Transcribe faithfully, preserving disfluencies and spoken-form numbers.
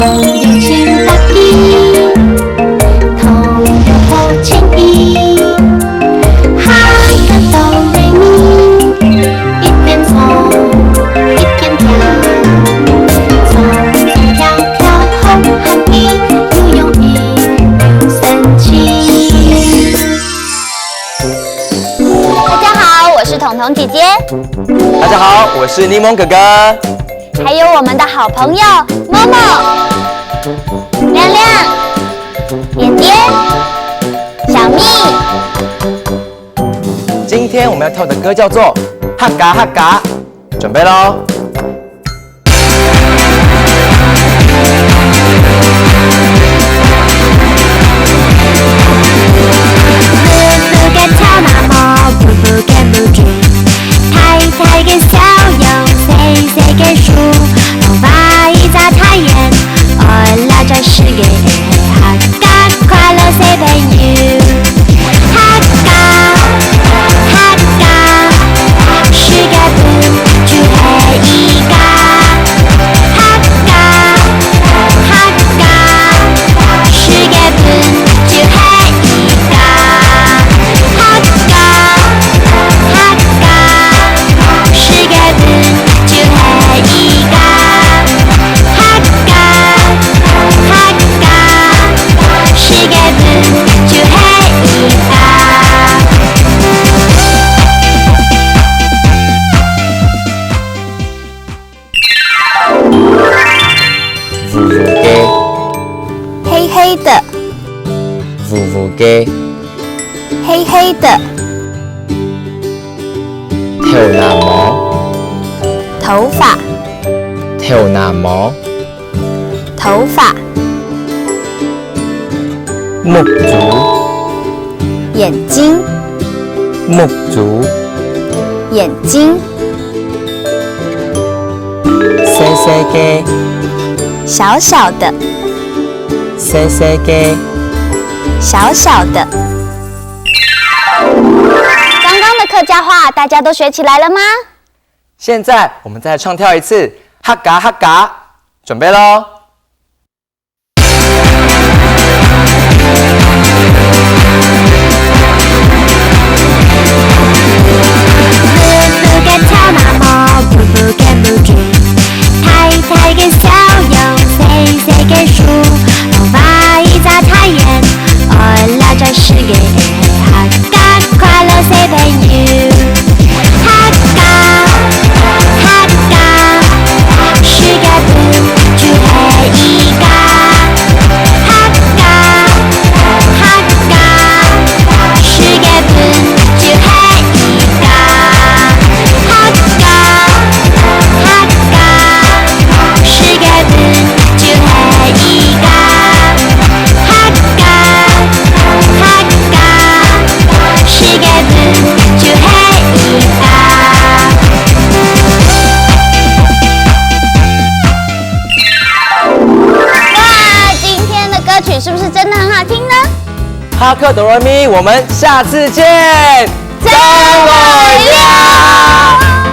朋友請打機，同友好情誼。哈嘎哆來咪，一邊唱一邊跳，唱唱跳跳好happy，又容易又生趣。大家好，我是彤彤姐姐。大家好，我是檸檬哥哥。 还有我们的好朋友默默、亮亮、点点、小蜜。今天我们要跳的歌叫做《哈嘎哈嘎》，准备喽。 綠綠个草那毛，烏烏个目珠，大大个笑容，細細个手，畫一隻太陽，愛來做世界个客家快樂小朋友。客家，客家，世界本就係一家。客家，客家， 世界本就係一家。客家，客家，世界本就係一家。客家，客家，世界本就係一家。 烏烏个，黑黑的，烏烏个，黑黑的，頭那毛，頭髮，頭那毛，頭髮。 目珠，眼睛，目珠，眼睛。細細个，小小的，細細个，小小的。剛剛的客家話，大家都學起來了嗎？現在我們再唱跳一次客家客家，準備囉！ 綠綠个草那毛，烏烏个目珠，大大个笑容，細細个手，畫一隻太陽，愛來做世界个客家快樂小朋友。客家，客家，世界本就係一家。客家， 客家，世界本就係一家。客家，客家，世界本就係一家。客家，客家，世界本就係一家。 哇，今天的歌曲是不是真的很好听呢？哈客哆来咪，我们下次见，再会了。